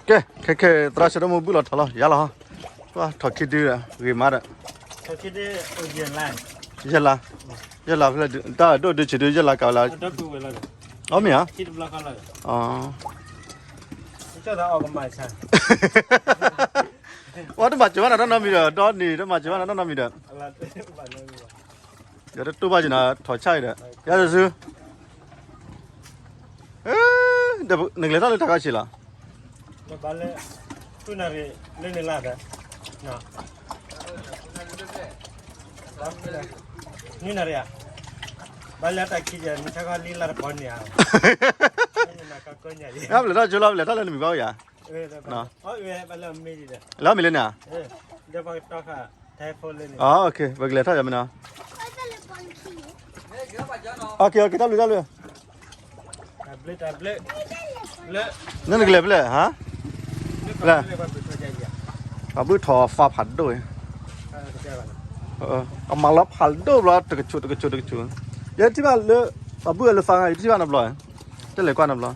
ကဲ ခဲခဲသရၣ်ဆၢထၢၣ်မုၣ်ဘုၣ်လီၤထီၣ်လီၤ ယၤလီၤဟီ, ထီၣ်ခံဒု ဂ့ၤမးဒီး, ယဲၢ်လါ, ယဲၢ်လါဖဲလဲၣ် တၢ်ဒိၣ်ဒုဆံးဒု ယဲၢ်လါကးဝဲလၢ, အီမ့ၢ်ဧါ, အီ, တမၤစၢၤဘၣ်နၤတၢ်နီတမံၤဒီး ဒီနံၤ တမၤစၢၤဘၣ်နၤတၢ်နီတမံၤဒီး, ယတတိၢ်ဘၣ်က့ၤနၤ ထီၣ်ဆၣ်အံၤဒီး, ယၤတစု နကလဲၤထီၣ်လၢတၢ်ခီဆံးလီၤ, ဘၣ်လၢ, နံၤလါ, ဘၣ်လၢတၢ်ခံက နံၤခါခီလံလါတပီၤန့ၣ်ဧါ, ဘၣ်လဲၤထီၣ်ကၠိလီၤ ဘၣ်လဲၤထီၣ်လၢနမံၤဘၣ်ဧါ, လၢမံၤလၢန့ၣ်ဧါ, ပကလဲၤထီၣ်ယၤမ့ၢ်နီၤ, တၢ်ဘျုးတၢ်ဘျုး, နကလဲၤဖဲလဲၣ်ဟါ, ဖဲလဲၣ်, ပှၤဘုၣ်ထီၣ်ဖးဖးဒိၣ်, အမၤလီၤဖးဒိၣ်ဘျီ တကဆိးတကဆိးတကဆိး, ယဲထံၣ်ဘၣ်လၢ, ပှၤဘုၣ်အလၢဖး ယတထံၣ်ဘၣ်နီတဘျီ, တလဲၤကွၢ်နီတဘျီ,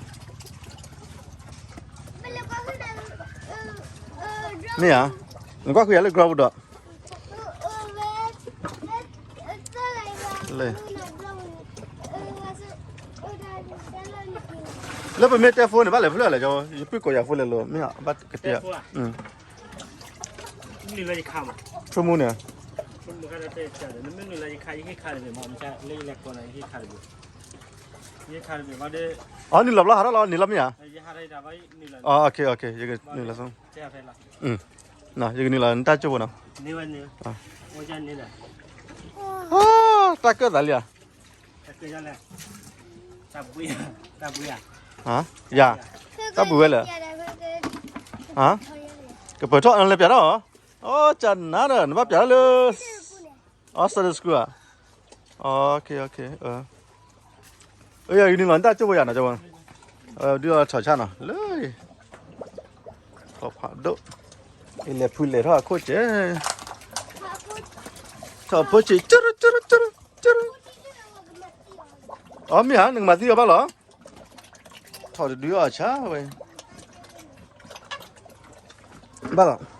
မ့ၢ်ဧါ, နကွၢ်ဃုာ်ယၤလၢ ground ပူၤဒီး, လဲၤ လၢပမ့ၢ်တဲ phone န့ၣ် ဘၣ်လဲၤဖျၢၣ်လဲၣ်, ယပုၢ်ကိးယၤဖိလဲၣ်လီၤ မ့ၢ်ဘၣ်ကတဲ, ဆိကမိၣ်န့ၣ်, အနုာ်လီၤဘျီဟးထီၣ်လီၤ နုာ်လီၤမ့ၢ်ဧါ, နုာ်လီၤ, ယကနုာ်လီၤ, ယကနုာ်လီၤနတၢ်ကၠိဖိနီၤ, တၢ်ကၢၣ်သးလံဧါ, ယၤ, တၢ်ဘှံးဝဲလဲၣ်, ကပၢၤထီၣ်လဲၤပၠးထီၣ်, အိ ကနၤဒီး နဘၣ်ပၠးထီၣ်လၢ, အိ Sunday school ဧါ, ယကနုာ်လီၤနတၢ်ကၠိဖိယၤနီၤ, ဒုးအီၤထီၣ်ဆၣ်နီၤ လၢ, ထီၣ်ဖးဒိၣ်, ယလဲၤဖုလဲၤထီၣ်အခိၣ်ကဲ, ထီၣ်ဖိဆံး, အီ မ့ၢ်ဧါ နကမၤသံအီၤဘၣ်လီၤ, ထီၣ်တဒုအီၤဆါဝဲ, ဘၣ်လီၤ,